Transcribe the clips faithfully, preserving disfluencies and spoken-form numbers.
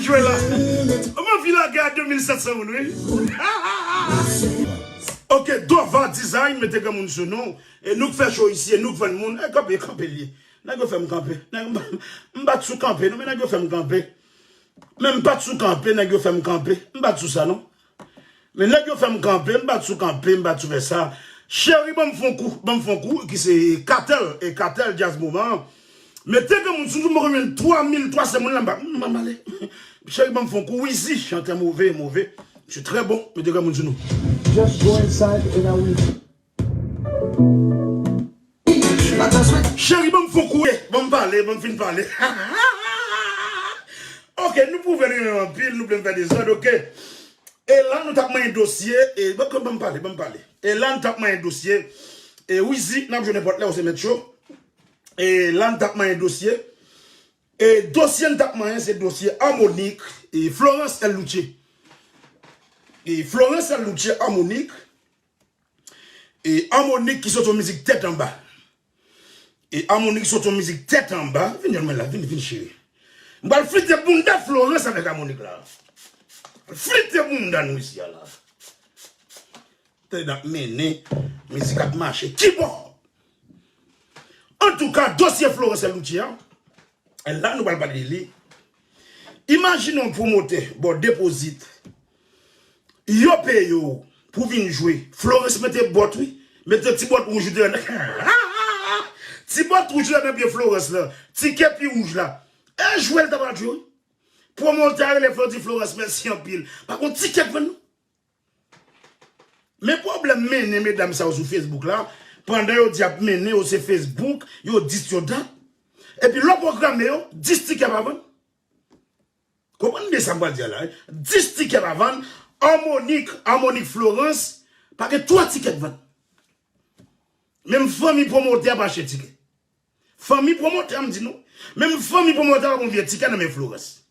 Jwe la. M anvi lage a de mil sèt san moun, wi. Ok, Dova Design, mete granmoun sou nou. E nou k fè show isi, e nou k vann moun. E kanpe, kanpe li ye. Nèg yo fè m kanpe. Nèg, m, m pa t sou kanpe, non, men nèg yo fè m kanpe. Men m pa t sou kanpe, nèg yo fè m kanpe. M pa t sou sa, non. Men nèg yo fè m kanpe, m pa t sou kanpe, m pa t sou fè sa. Cheri, ban m fon kou, ban m fon kou, ki se Katèl, e Katèl Jazz Moman. Mete granmoun sou nou, m poko jwenn twa mil twa san moun la, m pa, m pa m ale. Cheri, ban m fon kou, Wizi, chantè move, move. Misye trè bon, mete granmoun sou nou. Just go inside and I will. Cheri, ban m fon kou, eh, ban m pale, ban m fin pale. Ok, nou pwouve nou renmen anpil, nou vle m fè dezòd, ok. E la, nou t ap manyen dosye, e, ban, ban m pale, ban m pale. E la, nou t ap manyen dosye, e, Wizi, n ap jwe nenpòt lè, ou se mèt cho. E la, nou t ap manyen dosye. E dosye n t ap manyen, se dosye Armonik, e Florence L Louche. E Florence L Louche, Armonik. E Armonik ki sot yon mizik tèt anba. E Armonik sot yon mizik tèt anba. Vin jwenn mwen la, vin, vin cheri. M pral flite bounda Florence avèk Armonik la. Flite bounda nou isi a la. Tande n ap mennen, mizik ap mache. Kibò? Antouka, dosye Florence L Louche an, la nou pral pale de li. Imajine yon pwomotè ba w depozit. Yo peye w pou vin jwe. Florence mete bòt, wi. Mete ti bòt wouj ou te wè nan. Ti bòt wouj ou te wè nan pye Florence la. Ti kepi wouj la. E jwe l ta pral jwe, wi. Pwomotè a rele Flo, di Florence, mèsi anpil. Pa gon tikè k vann, non. Men pwoblèm mennen medam sa yo sou Facebook la, pandan yo di ap mennen yo se Facebook, yo dis yo dat. Epi lè w pwograme yo, dis tikè pa vann. Konprann byen sa m pral di a la, wi. Dis tikè pa vann, Armonik, Armonik Florence, pa gen twa tikè k vann. Menm fanmi pwomotè a pa achte tikè. Fanmi pwomotè a, m di nou. Menm fanmi pwomotè a pa pran vye tikè nan men Florence.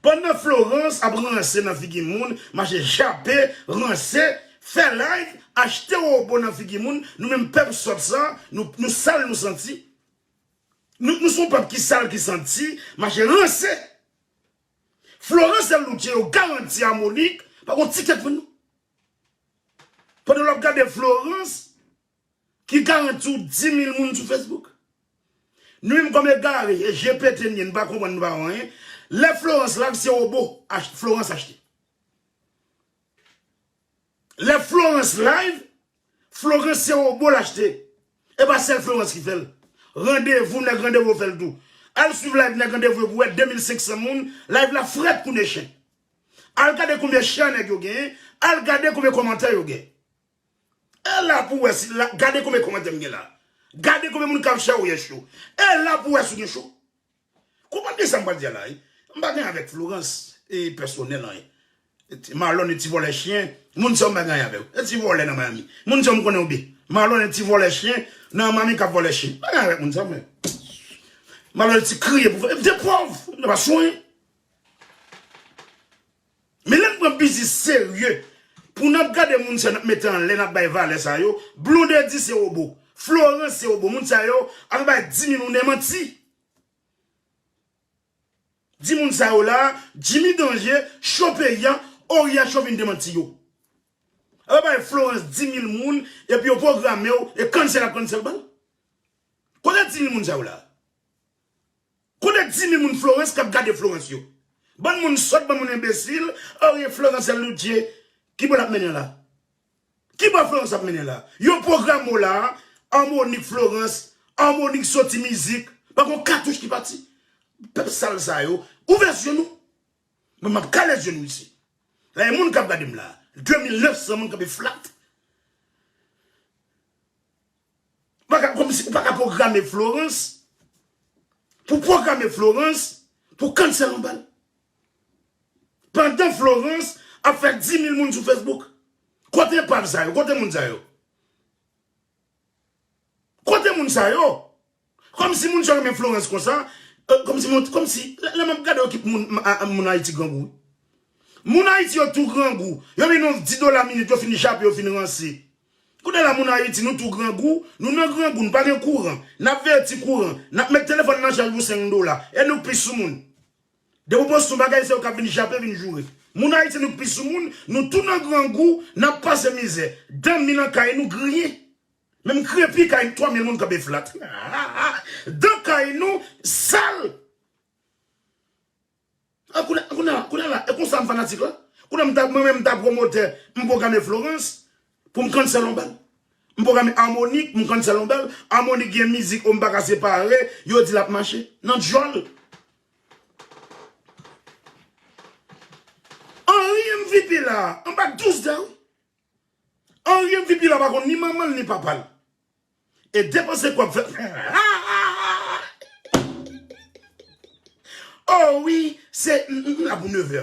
Pandan Florence ap ranse nan figi moun, mache jape, ranse, fè live, achte wobo nan figi moun, nou menm pèp sòt sa, nou, nou sal, nou santi. Nou, nou se yon pèp ki sal, ki santi, mache ranse. Florence L Louche yo garanti Armonik, pa gon tikè k vann, non. Pandan w ap gade Florence, ki garanti w di mil moun sou Facebook. Nou menm kòm egare, e je pete n ye, n pa konprann, nou pa wè anyen. Lè Florence live, se wobo ach-, Florence achte. Lè Florence live, Florence se wobo l achte. E pa sèl Florence ki fè l. Randevou, nèg Randevou yo fè l tou. Al swiv live nèg Randevou yo pou wè de mil senk san moun, live la frèt kou ne chen. Al gade konbyen share nèg yo genyen, al gade konbyen kòmantè yo genyen. E la pou wè si la, gade konbyen kòmantè m gen la. Gade konbyen moun k ap share ou ye cho. E la pou wè si w gen cho. Konprann byen sa m pral di a la, wi. M pa gen avèk Florence, e pèsonèl anyen. E ti Marlon, e ti vòlè chen, moun sa yo m pa gen anyen avè yo. E ti vòlè nan Miami. Moun sa yo m konnen yo byen. Marlon, e ti vòlè chen, nan Miami k ap vòlè chen. M pa gen avèk moun sa yo, men. Marlon, e ti kriye pou fè, e te pòv, nan pa sou anyen. Men lè n pran biznis serye, pou n ap gade moun sa n ap mete anlè, n ap bay valè sa yo, Blondedy se wobo, Florence se wobo, moun sa yo ap bay di mil moun demanti. Di moun sa yo la, Jimmy Danje, cho peyi a, Oriach yo vin demanti yo. Ap bay Florence di mil moun, epi yo pwograme w, e cancel ap cancel bal. Kote di mil moun sa yo la? Kote di mil moun Florence k ap gade Florence yo? Bann moun sòt, bann moun enbesil, oh, e Florence L Louche, ki bò l ap mennen la? Ki bò Florence ap mennen la? Yo pwograme w la, Armonik Florence, Armonik soti mizik, pa gon katouch ki pati. Pèp sal sa yo, ouvè zye nou. Mwen, m ap kale zye nou isi. La, e moun k ap gade m la. De mil nèf san moun kanpe flat. Ou pa ka, kòmsi, ou pa ka pwograme Florence. Pou pwograme Florence, pou cancel yon bal. Pandan Florence ap fè di mil moun sou Facebook. Kote pav sa yo? Kote moun sa yo? Kote moun sa yo? Kòmsi moun sa yo renmen Florence konsa, e, kòmsi moun, kòmsi, lè, lè m ap gade yo kit moun, a, a, moun Ayiti grangou. Moun Ayiti yo tou grangou. Yo vin yon di dola minit, yo fin jape, yo fin ranse. Kounye a la, moun Ayiti, nou tou grangou, nou nan grangou, nou pa gen kouran. N ap veye ti kouran, n ap met telefòn nan chaj pou senk dola. E nou plis sou moun. Depi w poste yon bagay, se yo k ap vin jape, vin joure. Moun Ayiti, nou k pi sou moun, nou tou nan grangou, n ap pase mizè. Dan mi nan kay nou griyen. Menm krepi kay twa mil moun kanpe flat. Dan kay nou sal. Ah, kounye, kounye, kounye la, e konsa m fanatik la. Kounye m ta, mwen menm m ta pwomotè, m pwograme Florence pou m cancel yon bal. M pwograme Harmonik pou m cancel yon bal. Harmonik gen mizik, o m pa ka separe, yo di l ap mache. Nan djòl. Anri M V P la, anba douz da wi. Anri M V P la pa konn ni manman l ni papa l. E depanse kòb fè. Oh wi, se m, m, m la pou nevè.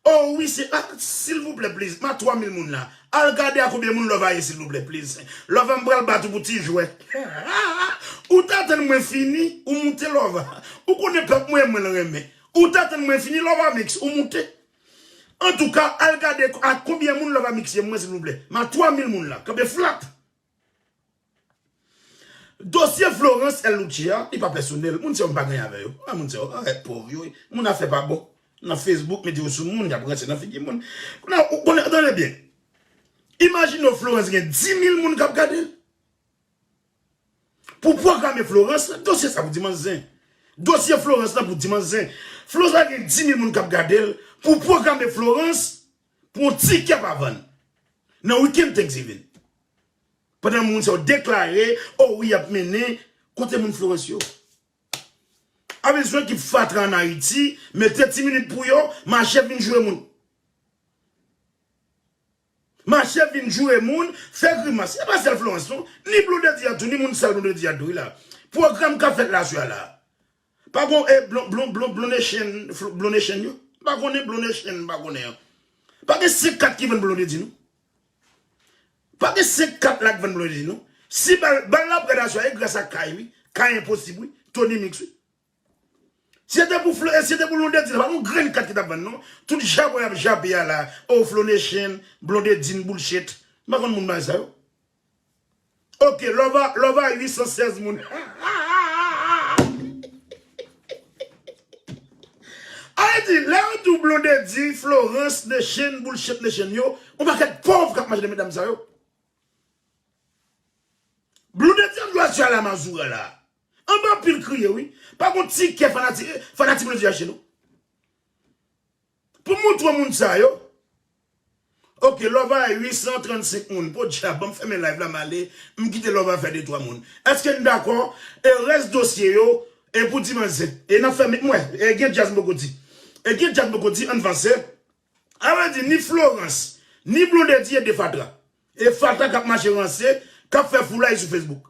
Oh wi, se, ah, silvouplè, please, ma twa mil moun la. Al gade a konbyen moun Lova ye, silvouplè, please. Lova, m pral bat ou pou ti jwèt. Ou t atann mwen fini, ou moute Lova. Ou konnen pèp mwen, mwen l renmen. Ou t atann mwen fini, Lova Mix, ou moute. Antouka, al gade a konbyen moun Lova Mix ye, mwen, silvouplè. Ma twa mil moun la, kanpe flat. Dosye Florence El Lucia, li pa pèsonèl. Moun sa yo m pa gen avè yo. Ah, moun sa yo, arèt pòv yo. Moun afè pa bon. Nan Facebook, mete yo sou moun, y ap ranse nan figi moun. Kounye a, ou konnen, tande byen. Imajine w Florence gen dis mil moun k ap gade l. Pou pwograme Florence, dosye sa pou dimanch zen. Dosye Florence lan pou dimanch zen. Florence la gen dis mil moun k ap gade l. Pou pwograme Florence, pou yon tikè pa vann. Nan weekend Thanksgiving. Pandan moun sa yo deklare, oh wi, y ap mennen, kote moun Florence yo? A bezwen ki fatra ann Ayiti, mete ti minit pou yo, mache vin joure moun. Mache vin joure moun, fè grimas. E pa sèl Florence non. Ni Blondedy a tou, ni moun sal Blondedy a tou wi la. Pwogram k ap fèt la sou a la. Pa gon e blon blon blon blonde chen, fl- blonde chen yo. Pa konnen blonde chen, pa konnen an. Pa gen senk kat ki vann Blondedy non. Pa gen senk kat la k vann Blondedy non. Si bal bal la ap gade aswè e gras a Kay wi. Kay enposib wi. Tony Mix wi. Si se te pou Flo, si se te pou Blondedy la, pa gon grenn kat ki t ap vann non. Tout japo y ap jape a la. Oh Flo Nation, Blondedy, bullshit. M pa konn moun bagay sa yo. Ok, Lova, Lova uit san sèz moun. Ayiti, lè yo di w Blondedy, Florence, Nation, bullshit Nation yo, yon pakèt pòv k ap mache nan medam sa yo. Blondedy ap jwe aswè a la Mazoura la. Anba anpil kriye wi. Pa gon tikè fanatik, fanatik Blondedy achte non. Pou montre moun sa yo. Ok, Lova uit san trannsenk moun. Podyab, ban m fèmen live la, m ale. M kite Lova fè de twa moun. Èske n dakò? E rès dosye yo, e pou dimanch zen. E n ap fèmen, m wè, e gen djaz m poko di. E gen djaz m poko di, ann vanse. A vle di, ni Florence, ni Blondedy e de fatra. E fatra k ap mache ranse, k ap fè foulay sou Facebook.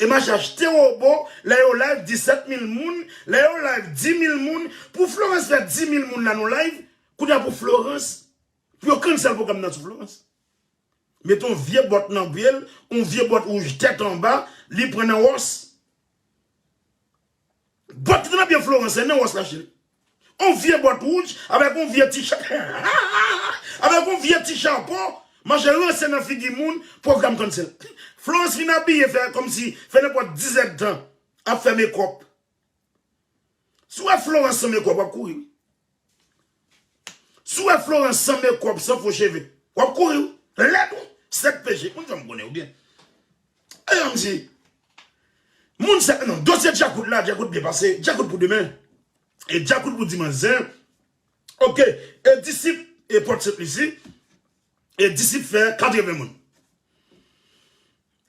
E mache achte wobo, lè yo live disèt mil moun, lè yo live dis mil moun, pou Florence fè dis mil moun la nan live, kounye a pou Florence, pou yo cancel pwogram nan sou Florence. Mete yon vye bòt nan pye l, yon vye bòt wouj tèt anba, li pran nan wòs. Bòt ki te nan pye Florence, se nan wòs l achte l. On vye bòt wouj, avèk on vye ti cha-, avèk on vye ti chapo, manje ranse nan figi moun, pwogram cancel. Florence vin abiye, fè kòmsi, fè nenpòt diz èdtan, ap fè mekòp. Si w wè Florence san mekòp, w ap kouri wi. Si w wè Florence san mekòp, san fo cheve, w ap kouri wi. Lèd wi. Sèt peche. Moun sa m konnen w byen. E yon msi. Moun sa, non, dosye Djakout la, Djakout byen pase. Djakout pou demen. E Djakout pou dimanch zen. Ok. E Disip, e Port Saint Lucie. E Disip fè katreven moun.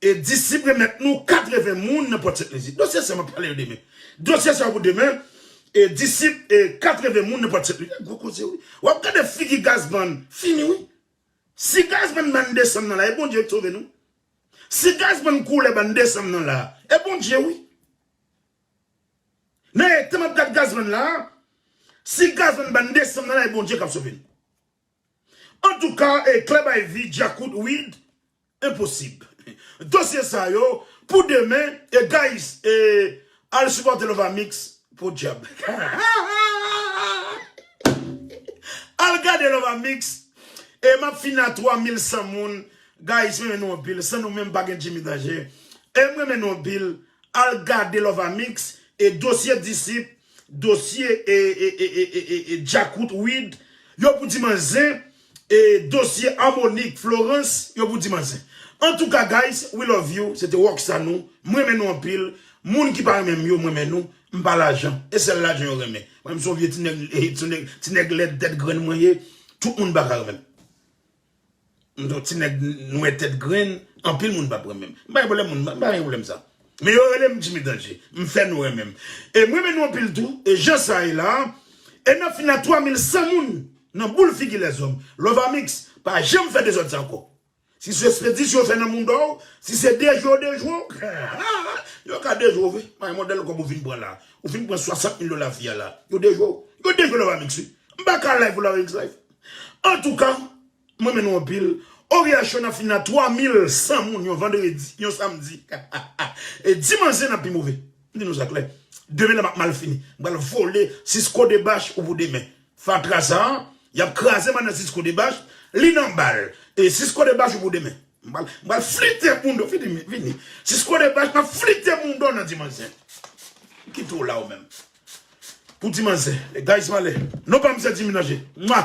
E Disip remèt nou katreven moun nan Port Saint Lucie. Dosye sa m ap pale yo demen. Dosye sa pou demen. E Disip, e katreven moun nan Port Saint Lucie. Gwo koze wi. W ap gade figi Gazman. Fini wi. Si Gazman ban desanm nan la, e Bondye k sove nou. Si Gazman koule ban desanm nan la, e Bondye wi. Nan eta m ap gad Gazman la, si Gazman ban desanm nan la, e Bondye k ap sove n. Antouka, e Club Ivy, Djakout, Wid, enposib. Dosye sa yo, pou demen, e guys, e al sipòte Lova Mix, podyab. Al gade Lova Mix, e m ap fini a twa mil san moun. Guys, m renmen nou anpil. San nou menm pa gen Jimmy Danger. E m renmen nou anpil. Al gade Lova Mix e dosye Disip. dosye e, e, e, e, e, e, e Djakout, Wid, yo pou di manzen, e dosye Harmonik, Florence, yo pou di manzen. Antouka, guys, we love you. Se te Rockstar nou. Mwen renmen nou anpil. Moun ki pa renmen m yo, mwen renmen nou. M pa lajan. E sèl lajan yo renmen. Mwen, m se yon vye ti nèg, e, ti nèg, ti nèg lèd tèt grenn mwen ye. Tout moun pa ka renmen m. M se yon ti nèg nwè tèt grenn, anpil moun p ap renmen m. M pa gen pwoblèm moun, m pa gen pwoblèm sa. Men yo rele m Jimmy Danje. M fè nou renmen m. E mwen renmen nou anpil tou. E jan sa ye la, e n ap fin a twa mil san moun nan boul figi lèzòm. Love Amix, pa janm fè dezòd sa ankò. Si se ekspedisyon yo fè nan mounda w, si se dejwe yo dejwe w, yo ka dejwe w vre. Mwen modèl kòb ou vin pran la. Ou fin pran swasant mil dola fi a la. Yo dejwe w. Yo dejwe Love Amix wi. M pa ka live pou Love Amix live. Antouka, mwen renmen nou anpil. Oryasyon ap fin a twa mil san moun yon vandredi, yon samdi. E dimanch se n ap pi move. M di nou sa klè. Demen la m ap mal fini. M pral vole Cisco Debach ou pou demen. Fatra sa, y ap kraze m nan Cisco Debach, li nan bal. E Cisco Debach ou pou demen. M pral, m pral flite moun do, vini, vini. Cisco Debach, m ap flite moun do nan dimanch. Kite w la ou menm. Pou dimanch, guys, m ale. Non pa m se Jimmy Danje. Mwa!